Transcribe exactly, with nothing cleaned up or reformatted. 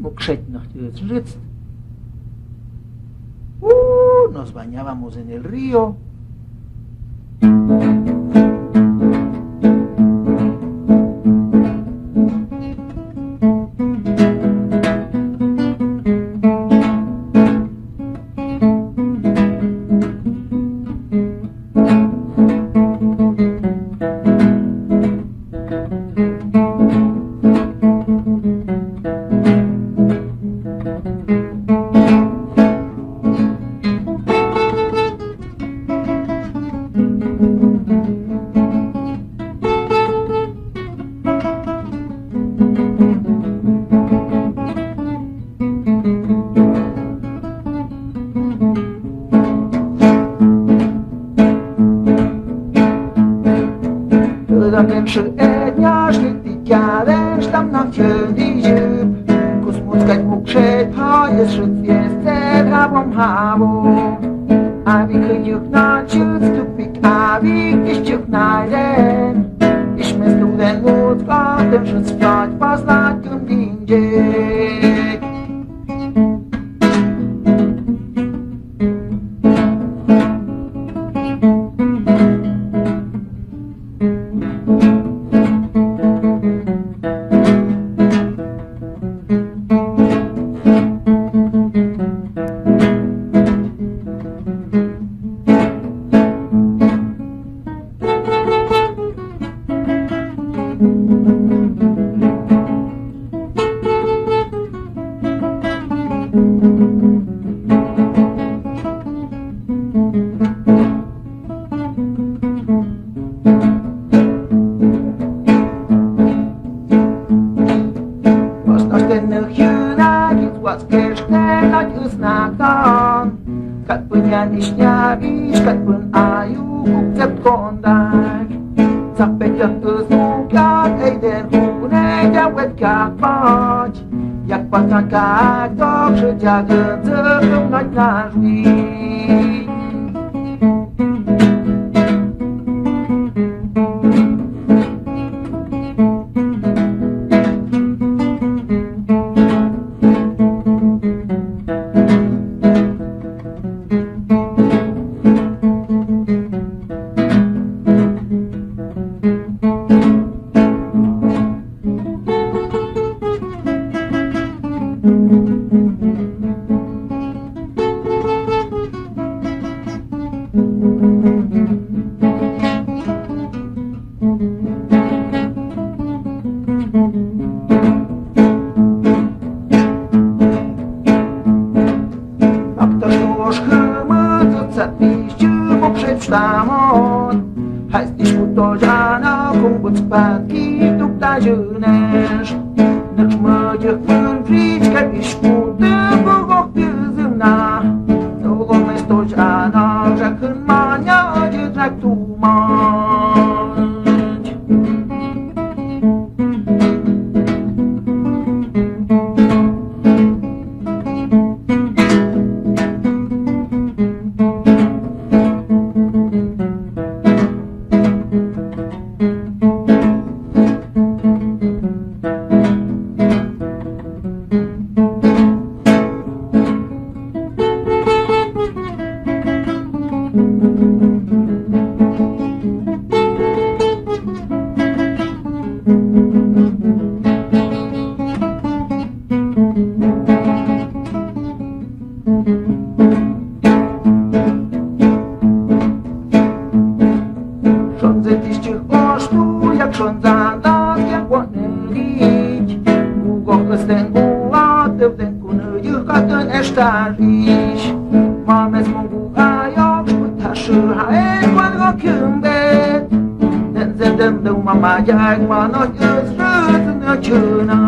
Mukxet noh yëtsnrits. Uh, nos bañábamos en el río. Tødan den sju etnyash litt i kjæren stam nan kjøn i djup. Kus mot skait mukshait ha jes sjutt jes ter habom habo. Avik høy juk nan sjutt stupik avik is juk nan ren. Is mes nu den mot skait den sjutt skait pas nan kjøn din jek. Pas nas ten nøk juna gis was kesh ten na jus na kan. Kat pun yan ish nya ish kat pun ayu kuk zep kondak. Sak pek yak us nuk yak ei den kune ya wet kak pach. Yak pat na kak dok shu ja gân zep ngai na rui. Ak to shuosh khymod zot sat ish jubok shet shtamon. Hais ish muto jana kung bot spat ki tuk ta junesh. Nukh mujik mun frich kat ish muto bugok tizim na. Sogom esto jana jakun manya jidrak tumaj. Shon zet ish chih osh tu yak shon zan das yak wan dik. Ugok es den ua tev den kun yuk atun eshtar ish. Mames mo gu ayok shkut hashu ha e kwan go kyun bet. Den zet den du mama yak mano yus rut na chuna.